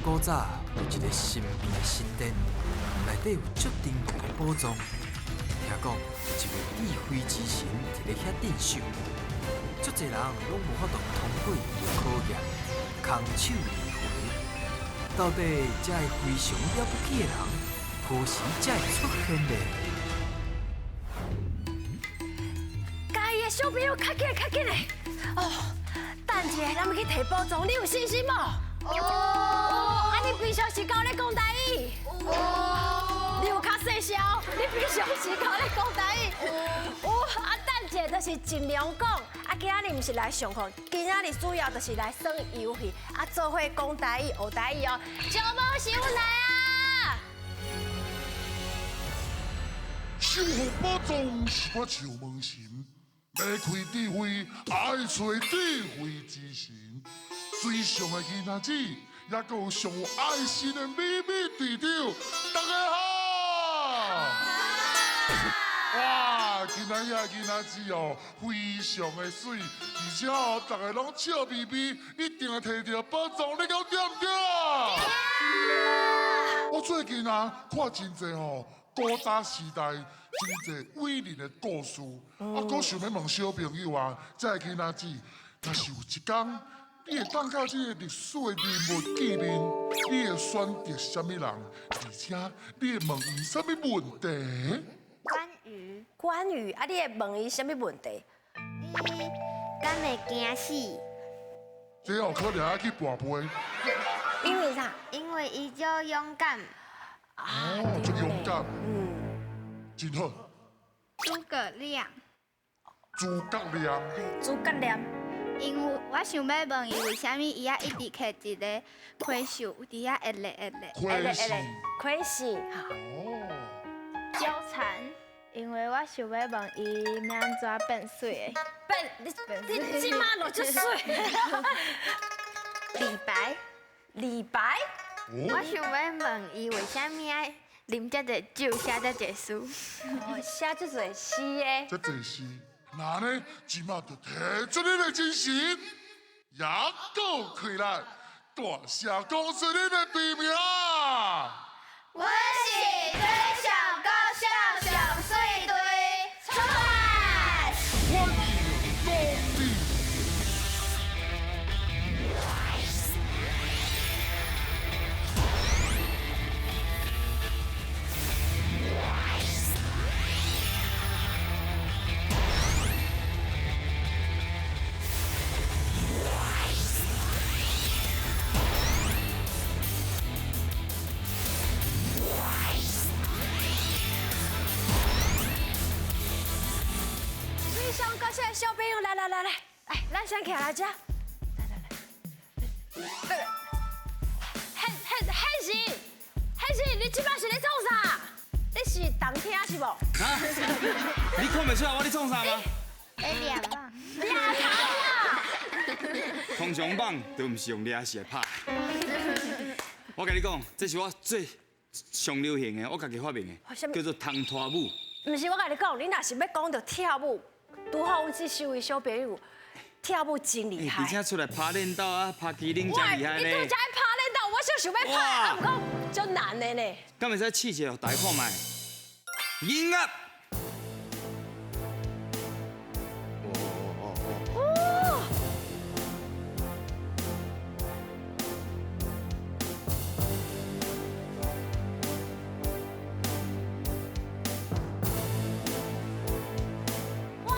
古早有一个神秘的神殿，内底有足珍贵的宝藏。听讲有一位智慧之神伫咧遐镇守，足济人拢无法度通过伊的考验，空手而回。到底这个非常了不起的人，何时才会出现呢？嘉义的小朋友，较紧，较紧嘞！哦，等一下，咱欲去提宝藏，你有信心无？哦，啊，你平常时敢有咧讲台语？有。你有较细声，你平常时敢有咧讲台语？有。啊，等一下就是尽量讲。啊，今仔日毋是来上课，今仔日主要就是来耍游戏，啊，做伙讲台语、学台语哦。小无想来啊！守护宝藏是我笑问神，要开智慧，爱揣智慧之神。水上的囡仔子，也阁有上有爱心的美美队长，大家好！哇，今仔日囡仔子哦，非常的媠，而且哦，大家拢笑眯眯，一定会提著宝藏，你讲对毋对啊？我最近啊，看真济吼，古早时代真济伟人的故事，啊，阁想欲问小朋友啊，这个囡仔子，若是有一天，你会当佮这个历史的人物见面，你会选择啥物人？而且你会问伊啥物问题？关羽。关羽，啊，你会问伊啥物问题？你敢会惊死？这哦，可能爱去跋杯。因为啥？因为伊足勇敢。哦，足勇敢。真好。诸葛亮。诸葛亮。诸葛亮。因为我想欲问伊，为啥物伊爱一直提一个魁首，伫遐会咧会咧。魁首。魁首。哦。貂蝉，因为我想欲问伊欲按怎变媠的。变，你这马就足媠。李白。李白。我想欲问伊为啥物爱啉遮济酒，写遮济诗。哦，写遮济诗的。遮济诗。那呢，这马就提出恁的精神，也阁起来，大声讲出恁的队名。阮是水上国小上媠队，出发！欢迎光临。水上国小的小朋友，来来来来，来，咱先徛来遮。来来来，现现现实，现实，你这摆是咧创啥？你是动听是无？啊？你看袂出来我咧创啥吗？咧掠蠓。掠虫啦！通常蠓都毋是用掠，是来拍。我共你讲，这是我最上流行的，我家己发明的，叫做唐拖舞。毋是，我共你讲，你若是欲讲著跳舞，拄好阮这四位小朋友跳舞真厉害。而且出来拍练刀啊，拍麒麟真厉害呢。你拄才拍练刀，我小想欲拍，啊，毋过足难的呢。敢会使试一下，大家看觅。音乐。哇！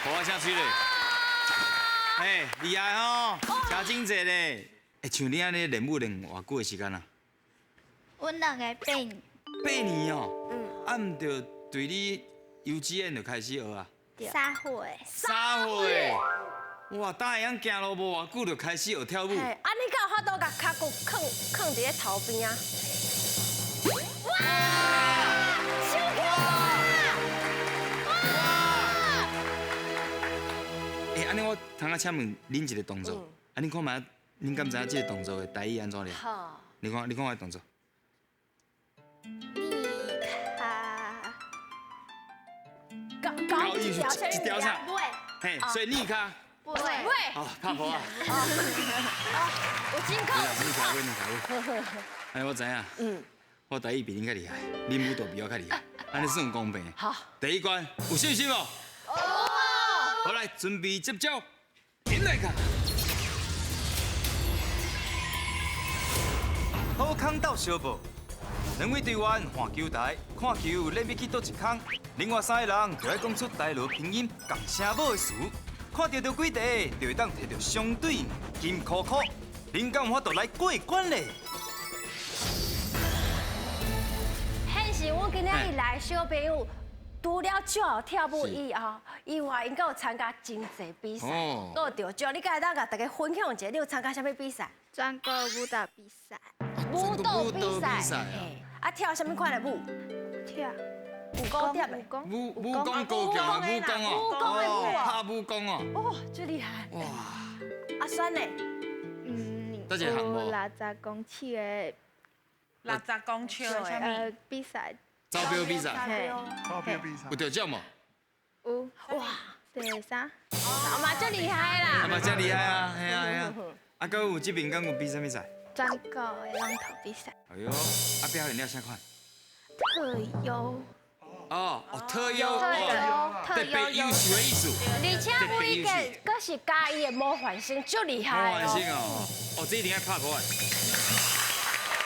好啊，声水咧。哎，厉害吼，真精致咧。哎，像你按呢练舞练偌久的时间啊？阮两个八年。八年哦。嗯。啊，毋著对你幼稚园就开始学啊？ 3岁。 3岁。哇，当会晓行路无偌久就开始学跳舞。啊，你敢有法度共跤骨囥囥伫咧头边啊？哇！伤强啊！哇！欸，按呢我通仔请问恁一个动作，啊，恁看觅，恁敢知影这个动作的台语按怎念？好。你看，你看我的动作。你卡。高一条一条啥？尾。嘿，所以你卡。尾。会。好，拍波啊！有进口。你卡位，你卡位。哎，我知影。嗯。我台语比恁较厉害，恁舞蹈比我较厉害，按呢算公平。好。第一关有信心无？有。好来，准备接招，引来卡。好康斗相报，两位队员换球台，看球练欲去佗一空，另外三个人就爱讲出台罗拼音仝声母的词，看著著几题，就会当摕著相对应的金箍箍。恁敢有法度来过关咧？现时阮今仔日来小朋友，除了跳跳舞以后，以外，𪜶阁有参加真济比赛，阁有得奖。你敢会当共大家分享一下，你有参加啥物比赛？全国舞蹈比赛。舞蹈比赛。啊，跳啥物款的舞？跳。武功跳的。武武功高强的武功哦。武功的舞哦。拍武功哦。哦，最厉害。哇。阿酸呢？嗯，有60公尺的。 60公尺的比赛。招标比赛。招标比赛。有得奖无？有。哇，第三。阿妈真厉害啦！阿妈真厉害啊，系啊系啊。啊，阁有这边敢有比啥物赛？全国的龙头比赛。哎呦，啊表现了啥款？特优。哦哦，特优，特别优秀的意思。而且每个阁是嘉义的模范生，足厉害。模范生哦，哦，这一定爱拍鼓的。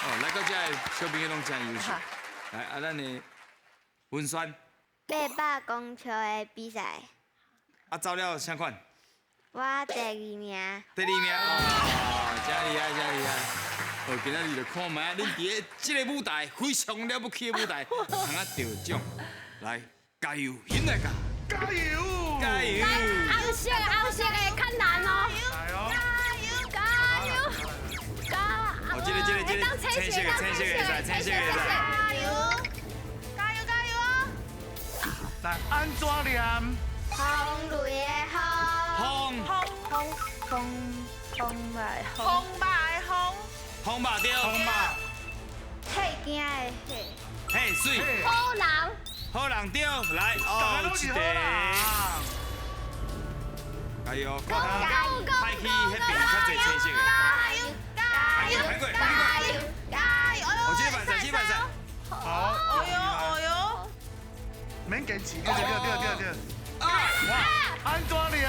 哦，来到这的小朋友拢真优秀。来，啊，咱的文轩。800公尺的比赛。啊，走了啥款？我第二名。第二名哦，真厉害，真厉害。哦，今仔日就看觅，恁伫咧这个舞台非常了不起的舞台，通啊得奖。来，加油，起来噶！加油！加油！红色的，红色的较难哦。加油！加油！加！哦，这个这个这个，青色的，青色的，青色的，加油！加油加油！来，按怎念？风雷的风。风。风风风风风马的风。风马对。风马。彼囝的彼。嘿，水。好人。好人对，来，哦，一个。加油，看他，派去彼边较济青色的。加油！加油！加油！加油！哦，这个办赛，这个办赛。好。哦哟哦哟。免坚持，对对对对对。啊！按怎念？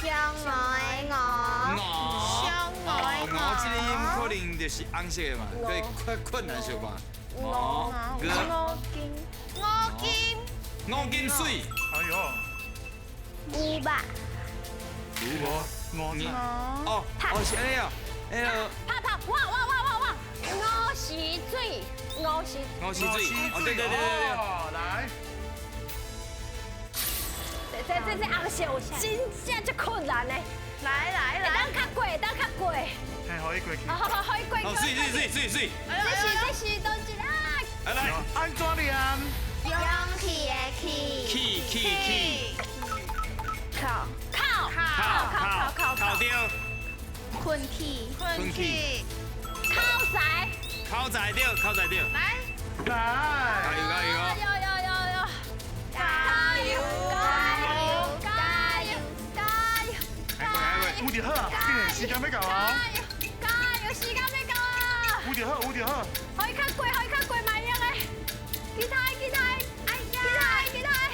双鹅的鹅。双鹅的鹅，这个音可能就是红色的嘛，所以较困难小可。五五金。五金。五金水。哎呦。牛肉。牛无？五金。哦，哦是按呢哦，那个。拍拍，哇哇哇哇哇！五时水，五时。五时水。哦对对对对对。来。这这这红色有真正足困难的。来来来，会当较过，会当较过。嘿，予伊过去。好好好，予伊过去。好，水水水水水。这是这是倒一啊？来来，按怎念？勇气的气。气气气。靠靠靠靠靠靠对。困气。困气。口才。口才对，口才对。来。来。加油加油！有有有有。加油加油加油加油！有就好，紧的时间欲到啊！加油，时间欲到啊！有就好，有就好。予伊较过，予伊较过嘛会用的。其他的，其他的，哎呀，其他的，其他的。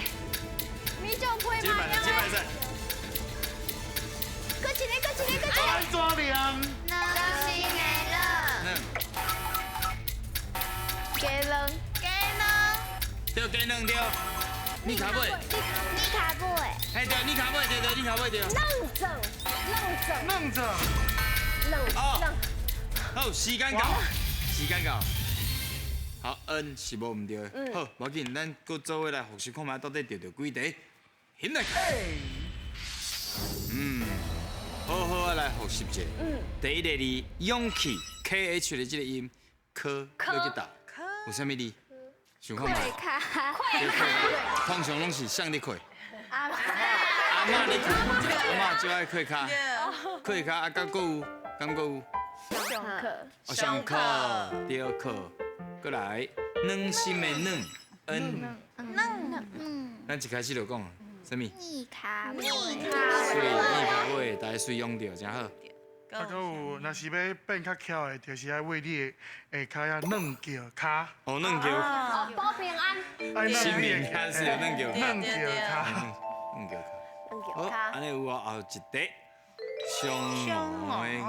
米酒配嘛会用的。搁一个，搁一个，搁一个。按怎念？软心的软。鸡卵。鸡卵。对，鸡卵对。你卡尾。你卡尾。嘿对，你卡尾对对，你卡尾对。软整，软整。软整。软软。好，时间到，时间到。好，N 是无毋对的。好，无要紧，咱阁做伙来复习看觅到底对著几题。起来。嗯，好好啊，来复习一下。第一个字，勇气，K H 的这个音，科，欲去打，有啥物字？想看觅？卡。通常拢是谁咧开？阿嬷。阿嬷咧开，阿嬷最爱开跤。开跤啊，敢阁有，敢阁有。上课。哦，上课，对课。阁来，软心的软，N。软。咱一开始就讲，啥物？二跤尾。媠，二跤尾，大家媠用著，真好。啊，閣有，若是欲變較巧的，就是愛為你的下跤遐軟腳跤。哦，軟腳。哦，保平安。新年開始有軟腳。軟腳跤。軟腳跤。好，按呢有啊，後一題，雙五的五，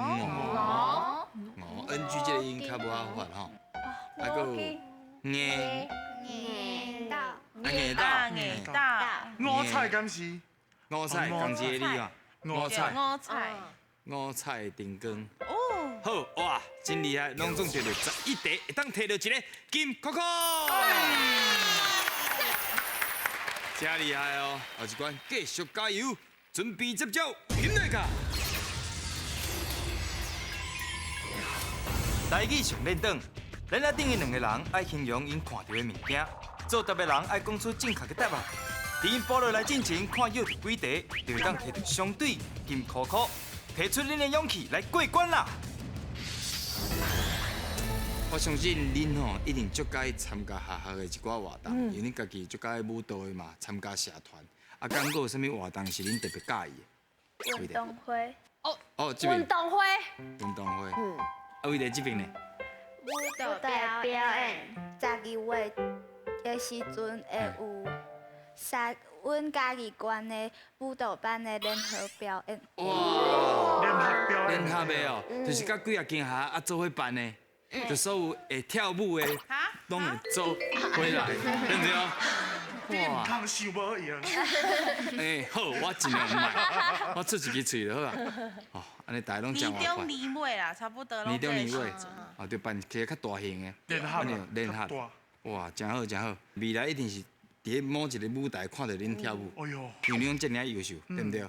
五 N G 這個音較無好發吼。啊，閣有硬。硬到。硬到。硬到。五彩敢是？五彩，仝一个字啊。五彩。五彩。五彩燈光。哦。好哇，真厲害，攏總摕著11題，會當摕著一个金箍箍。真厲害哦！後一關繼續加油，準備接招，起來噶！台語上練轉，咱仔頂的兩個人愛形容𪜶看著的物件，作答的人愛講出正確的答案。佇𪜶補落來進前，看著幾題，就會當摕著相對金箍箍，提出恁的勇氣來過關啦！我相信恁吼一定足佮意參加學校的一寡活動，因為恁家己足佮意舞蹈的嘛，參加社團。啊，敢閣有啥物活動是恁特別佮意的？運動會。哦哦，這邊。運動會。運動會。嗯。啊，為著這邊呢？舞蹈表演，12月的時陣會有三阮嘉義縣的舞蹈班的聯合表演。哇！聯合表演。聯合的哦，就是佮幾若間學校啊做伙辦的。就所有會跳舞的，攏會做回來，對毋對？你毋通想無用。欸，好，我盡量毋愛，我出一支喙就好啊。哦，按呢大家攏真年中年尾啦，差不多。年中年尾，哦，就辦起來較大型的，聯合，聯合。哇，真好真好，未來一定是佇咧某一個舞台看著恁跳舞。哎喲，因為恁攏這爾優秀，對毋對？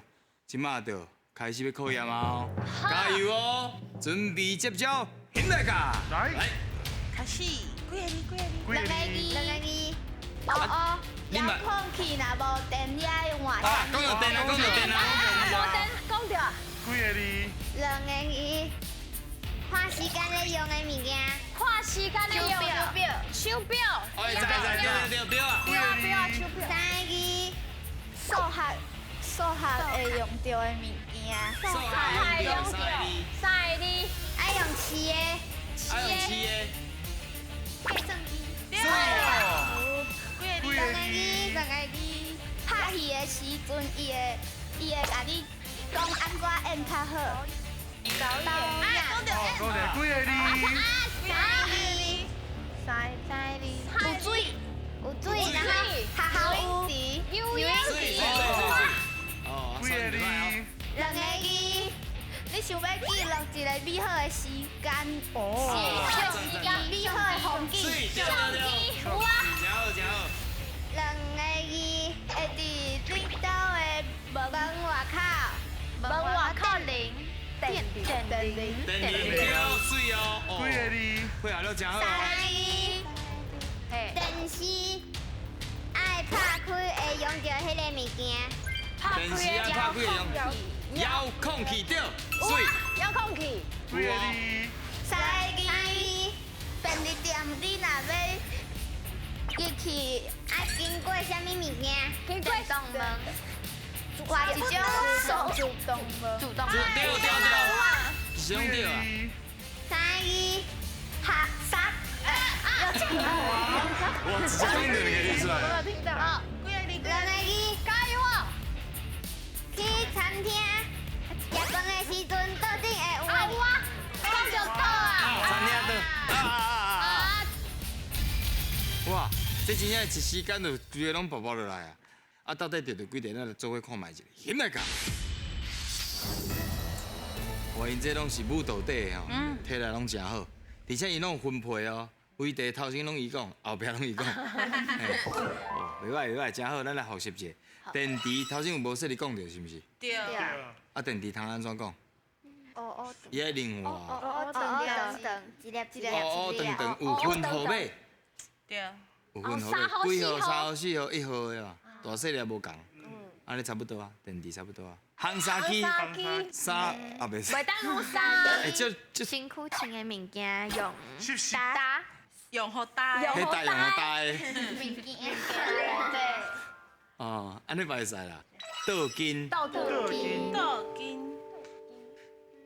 這馬就開始欲考驗啊！哦，加油哦！準備接招。起來噶！來，開始，幾个字？幾個字？兩個字，兩個字。哦哦，遙控器若無電，你愛換。啊，講著電啊，講著電啊，無電，講著。幾個字？兩個字。看時間咧用的物件。看時間咧用。手錶。手錶。哎，知知對對對錶啊。錶啊錶啊手錶。三個字。數學數學會用著的物件。數學會用著。三個字。愛用飼的，愛用飼的，計算機。對。兩個字，兩個字。拍戲的時陣，伊會共你講按怎演較好。導演。講著講著幾個字？三個字。三個字。有水，有水，然後學校有游泳池。哦，幾個字？兩個字。你想欲記錄一個美好的時間，時間美好的風景。相機有啊。真好真好。兩個字會佇恁兜的門外口，門外口鈴，電電鈴，電鈴對，媠哦。幾個字？配合了真好。三個字。電視愛拍開會用著彼个物件。電視愛拍開會用。遙控器對，媠。遙控器。幾個字？三個字。便利店你若欲入去，愛經過啥物物件？經過動門。換一種主動門。主動門。對對對。是用對啊。三個字。哈三。我直接講兩個字出來。我聽到。幾個字？兩個字。加油哦！去餐廳食飯的時陣，桌頂會有。啊有啊，講著桌啊。餐廳桌。啊啊啊啊！哇，這真正一時間就規个攏爆爆落來啊！啊，到底著著幾題，咱來做伙看覓一下，翕來噶。哇，𪜶這攏是舞蹈底的吼，體力攏真好，而且𪜶攏有分配哦，規題頭先攏伊講，後壁攏伊講。哦，袂歹袂歹，真好，咱來複習一下。電池頭先有無說你講著是毋是？對。啊，電池通按怎講？哦哦。伊愛靈活。哦哦長長，一粒一粒。哦哦長長，有分號碼。對。有分號碼，幾號、3號、4號、1號的嘛，大細粒無仝。按呢差不多啊，電池差不多啊。烘衫機。衫啊，袂使。袂當用衫。欸，這身軀穿的物件用搭。用予搭。彼搭用予搭的。物件。對。哦，按呢嘛會使啦。倒筋。倒筋。倒筋。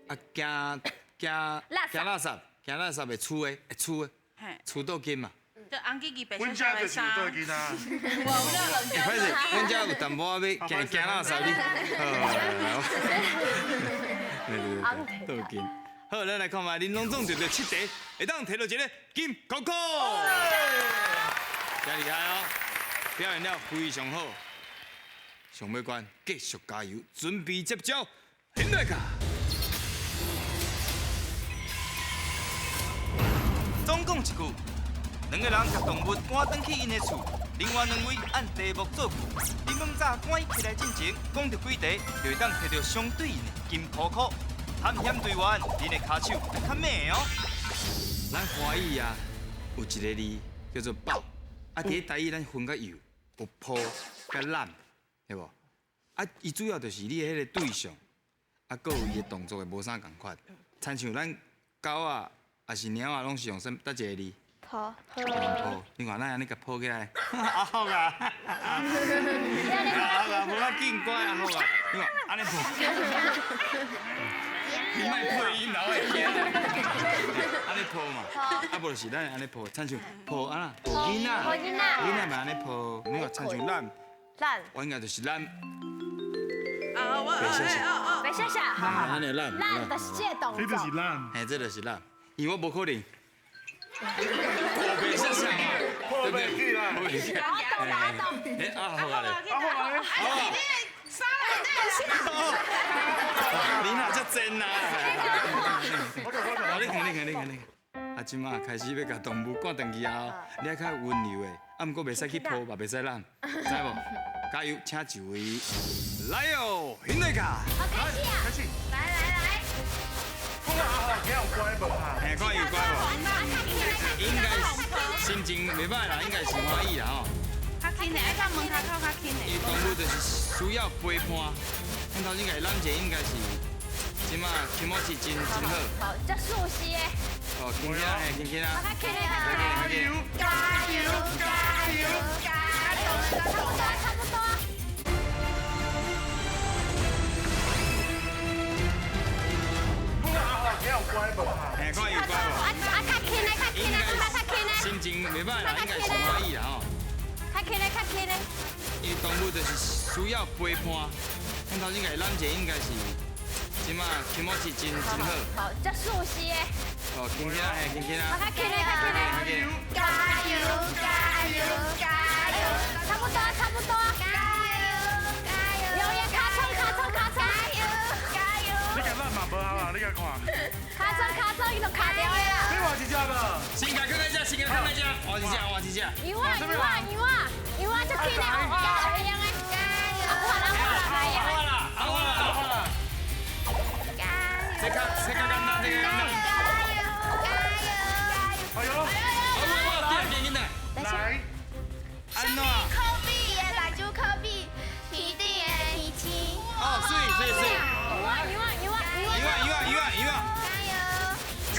啊，驚驚驚垃圾，驚垃圾會出的，會出的，出倒筋嘛。就紅記記白阮遮就是有倒筋啊。歹勢，阮遮有淡薄仔要驚驚垃圾你。好，倒筋。好，咱來看覓，恁攏總得到7題，會當摕到一个金扣扣。真厲害哦，表現了非常好。上尾關，繼續加油，準備接招，起來卡。總共一句，兩个人共動物趕轉去𪜶的厝，另外兩位按題目造句。林問早趕起來進前，講著幾題，就會當摕著相對應的金箍箍。探險隊員，恁的跤手較猛哦。咱華語啊，有一个字叫做抱，啊，佇咧台語咱分較幼，有抱佮攬，對無？啊，伊主要就是你的彼个對象，啊，閣有伊的動作會無啥仝款。親像咱狗仔，抑是貓仔，攏是用啥佗一个字？抱。抱，你看咱按呢共抱起來，阿福啊，阿福啊，無要緊，乖阿福啊，你看按呢抱。你莫配音，老會驚。按呢抱嘛，啊無就是咱按呢抱，親像抱按怎抱囡仔，囡仔嘛按呢抱，你看親像咱，咱，我應該就是咱。啊，我，白謝謝。按呢咱，咱就是這個動作。這就是咱，嘿，這就是咱，因為我無可能。破白謝謝嘛，對不對？破袂起來。我懂啦，我懂。哎，阿福啊咧，阿福啊咧，你若遮賤啊！你看，你看，你看，你看。啊，這馬開始欲共動物趕轉去啊！你愛較溫柔的，啊，毋過袂使去抱，嘛袂使攬，知無？加油，請就位。來哦，興來卡。好，開始啊！開始。來來來。看阿福今有乖無啊？嘿，看有乖無？應該心情袂歹啦，應該是歡喜啦吼。較輕的，愛較門跤口較輕的。伊動物就是需要陪伴，阮頭先共伊攬者應該是，這馬気持ち真真好。好，遮熟悉的。哦，輕輕嘿，輕輕啊。較輕的，較輕。加油！加油！加油！加油！差不多，差不多。嘿，看有乖無？啊啊，較輕的，較輕的，較輕的。心情袂歹啦，應該是歡喜啦吼。較輕的，較輕的。伊動物就是需要陪伴，阮頭先共伊攬者應該是，這馬気持ち真真好。好，遮熟悉的。哦，輕輕嘿，輕輕啊。較輕的，較輕的。加油！加油！加油！差不多，差不多。加油！加油！有呀，尻川，尻川，尻川。加油！加油！你共攬嘛無效啦，你共看。尻川，尻川，伊就卡掉的啦。你換一隻無？先共囥在這，先共囥在這，換一隻，換一隻。牛啊牛啊牛啊牛啊，足輕的哦，會用的。阿華啦，阿華啦，阿華啦，阿華啦，阿華啦。這較這較簡單，這較簡單。加油！加油！哎呦！好，好，好，緊緊來。來。按怎？可比的目睭可比天頂的星星。哦，水水水。牛啊牛啊牛啊牛啊牛啊牛啊牛啊！加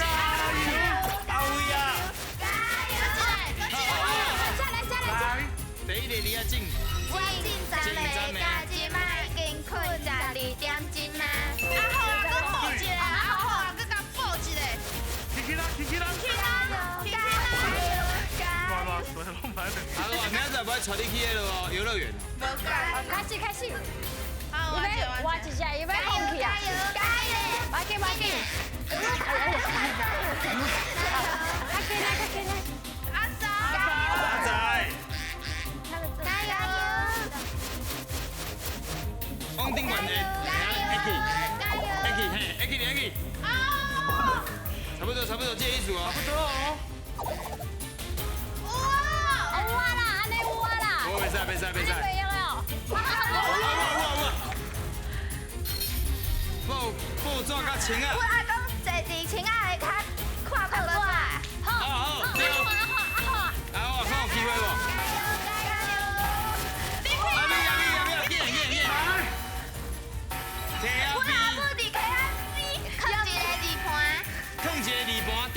油！加油！阿威啊！加油！再來再來再來。第一个你愛進。我進十个，到這擺已經睏12點鐘啊。阿好啊，閣抱一個，阿好啊，閣共抱一個。起起來，起起來。起來，起來。哇哇，水攏歹變。阿我明仔載欲帶你去彼个遊樂園。無共。開始開始。好，我換一隻，伊欲放棄啊！加油！加油！無要緊，無要緊。較緊來，較緊來。阿仔。阿仔。加油！往頂懸的，會去，會去，嘿，會去，會去。差不多，差不多，這個意思哦。差不多哦。有啊啦，按呢有啊啦。哦，袂使，袂使，袂使。袂用哦。有啊有啊有啊有啊。報報紙佮穿仔。我阿公坐佇穿仔下跤看報紙。好，好，對。阿華，阿華，阿華，看有機會無？加油！阿美阿美阿美，緊緊緊。K 我阿母佇溪仔囥一个字盤。囥一个字盤對。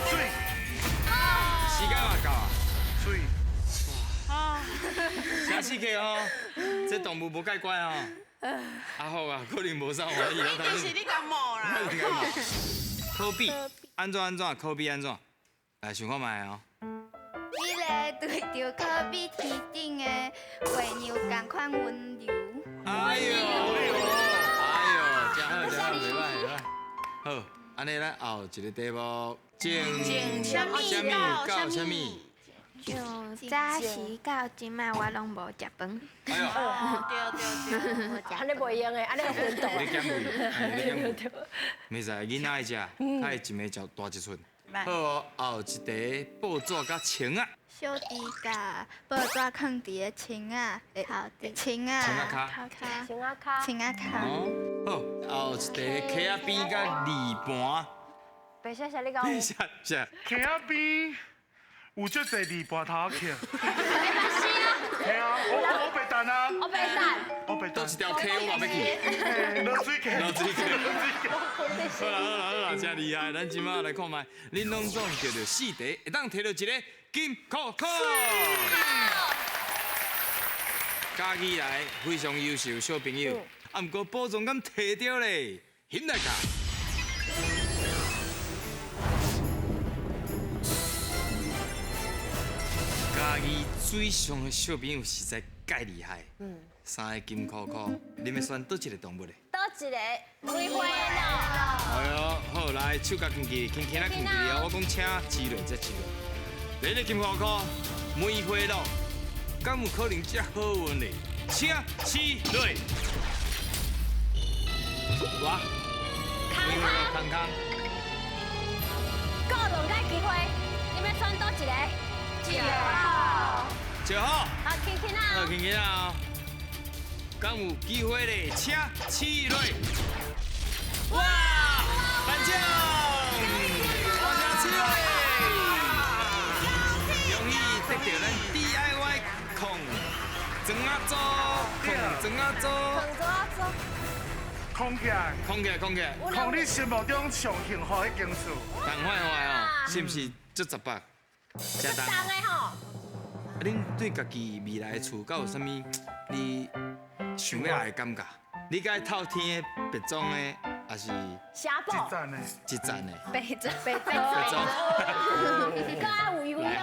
水。時間嘛夠啊。水。啊。啥惊死去哦！这动物无介乖哦。阿福啊，可能无啥欢喜。一定是你感冒啦。可比按怎按怎？可比按怎？来想看觅哦。一个对著可比天顶的月娘仝款温柔。哎呦，哎呦，真好，真好，袂歹袂歹。好，按呢咱后一个题目，种啥物到啥物？从早时到这摆，我拢无食饭。哎呦，对对对，按呢袂用的，按呢会昏倒。你减肥，你减肥。袂使，囡仔爱食，较会一暝食大一寸。好哦，后一题报纸佮穿仔。小弟共报纸囥伫个穿仔，穿仔。穿仔跤。穿仔跤。穿仔跤。好，后一题溪仔边佮字盘。白先生，你讲。是是。溪仔边有足济字盘头壳。是啊。嘿啊，我白等啊。我白等。我白等。佗一条溪我嘛欲去。落水溪。落水溪。好啦好啦好啦，真厉害！咱这马来看觅，恁拢总摕著四题，会当摕著一个金箍箍。嘉义来非常优秀小朋友，啊，毋过宝藏敢摕著咧？翕来看。嘉义水上的小朋友实在介厉害。三个金箍箍，恁欲选佗一个动物咧？佗一个？梅花鹿。哎哟，好，来，手共囥起，轻轻仔囥起哦。我讲请试落再试落。第一个金箍箍，梅花鹿，敢有可能这好运咧？请试落。哇！康康康。阁有两个机会，你欲选佗一个？一号。一号。好，轻轻啊。好，轻轻啊。敢有机会咧？请试落。哇！颁奖！哇，请试落！恭喜得到咱 DIY 控砖仔组，控砖仔组，控砖仔组，控起来，控起来，控起来，控你心目中上幸福的间厝。同款话哦，是毋是足十八？足重的吼。啊，恁对家己未来的厝，敢有啥物你想欲爱的感觉？你佮透天的别庄的，还是城堡？一层的，一层的。白庄，白庄，阁爱有游泳池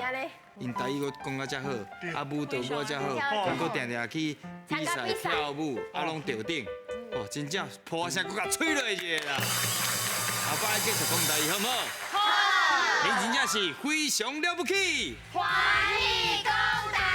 按呢。𪜶台语阁讲甲遮好，啊舞蹈舞遮好，阁定定去比赛跳舞，啊拢得顶，哦，真正破声阁共吹落一个啦。后摆继续讲台语好毋好？好。你真正是非常了不起。欢喜讲台。